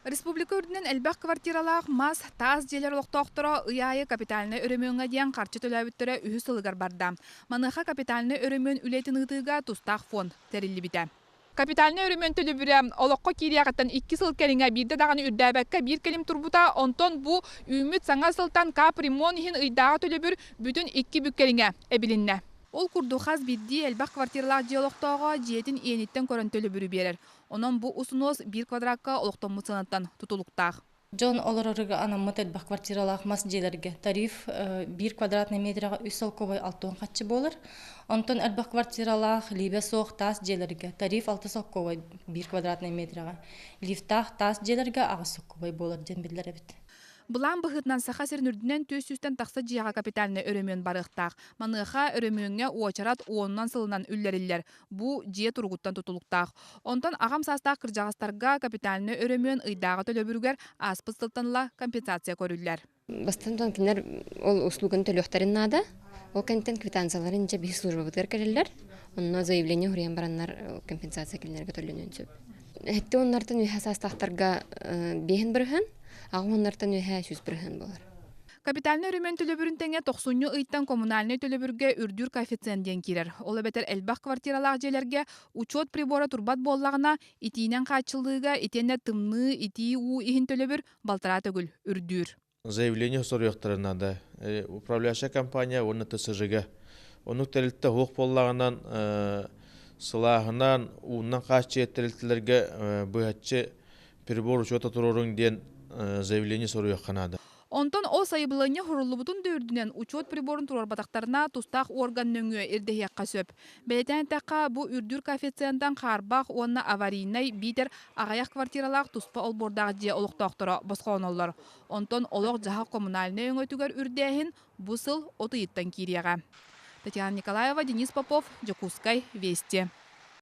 Республика үрдүнэн элбэх квартиралаах мас, таас дьиэлэр олохтоохторо ый аайы капитальнай өрөмүөҥҥэ диэн харчы төлөөбүттэрэ үһүс сылыгар барда. Маныаха капитальнай өрөмүөн үлэтин ыытыыга тустаах фонд тэриллибитэ. Капитальнай өрөмүөн төлөбүрэ олоххо киириэҕиттэн 2 сыл кэриҥэ биирдэ даҕаны үрдээбэккэ биир кэлим турбута, онтон бу үүммүт саҥа сылтан капремонт иһин ыйдааҕы төлөбүр бүтүн 2 бүк кэриҥэ эбилиннэ. Ол курдук хас биирдии элбэх квартиралаах дьиэ олохтооҕо дьиэтин иэниттэн көрөн төлөбүрү биэрэр. Онон бу усунуос биир квадратка олохтоммут сыанаттан тутулуктаах. Дьон олорорго анаммыт элбэх квартиралаах мас дьиэлэргэ тариф биир квадратный метрга үс солкуобай алтыан хаччы буолар. Онтон элбэх квартиралаах лиибэ суох таас дьиэлэргэ тариф алта солкуобай биир квадратный метрга, лифтаах таас дьиэлэргэ аҕыс солкуобай буолар диэн биллэр эбит. Былаан быһыытынан Саха сирин үрдүнэн 400-тэн тахса дьиэҕэ капитальнай өрөмүөн барыахтаах. Маныаха өрөмүөҥҥэ уочарат уонунан сылынан үллэриллэр. Бу дьиэ туругуттан тутулуктаах. Онтон аҕам саастаах кырдьаҕастарга капитальнай өрөмүөн ыйдааҕы төлөбүрүгэр ааспыт сылтан ыла компенсация көрүллэр. Бастатан туран кинилэр ол услуганы төлүөхтэрин наада. Ол кэнниттэн квитанцияларын дьэ биһи службабытыгар кэлэллэр. Онно заявление суруйан бараннар компенсация кинилэргэ төлөнүөн сөп. Эһэтти уоннартан үөһэ саастаахтарга 5 бырыһыан, аҕа уоннартан үөһэ 100% буолар. Капитальнай өрөмүөн төлөбүрүн тэҥэ тохсунньу ыйтан коммунальнай төлөбүргэ үрдүүр коэффициент диэн киирэр. Ол эбэтэр элбэх квартиралаах дьиэлэргэ учет прибора турбат буоллаҕына, итиинэн хааччыллыыга итиэннэ тымныы, итии уу иһин төлөбүр балтараа төгүл үрдүүр. Заявление суруйуохтарын наада. Управляющая компания уонна ТСЖ-га. Оннук тэрилтэ суох буоллаҕынан сылааһынан, ууннан хааччыйар тэрилтэлэргэ быһаччы прибор учета туруоруҥ диэн заявление суруйуохха наада. Онтон ол сайабылыанньа суруллубутун да үрдүнэн учуот приборун туруорбатахтарына тустаах орган нөҥүө ирдэһиэххэ сөп. Бэлиэтээн эттэххэ, бу үрдүүр коэффициентан хаарбах уонна аварийнай биитэр аҕыйах квартиралаах туспа олбуордаах дьиэ олохтоохторо босхолоноллор. Онтон олох-дьаһах коммунальнай өҥөтүгэр үрдээһин бу сыл от ыйыттан киириэҕэ. Татьяна Николаева, Денис Попов, Дьокуускай, Вести.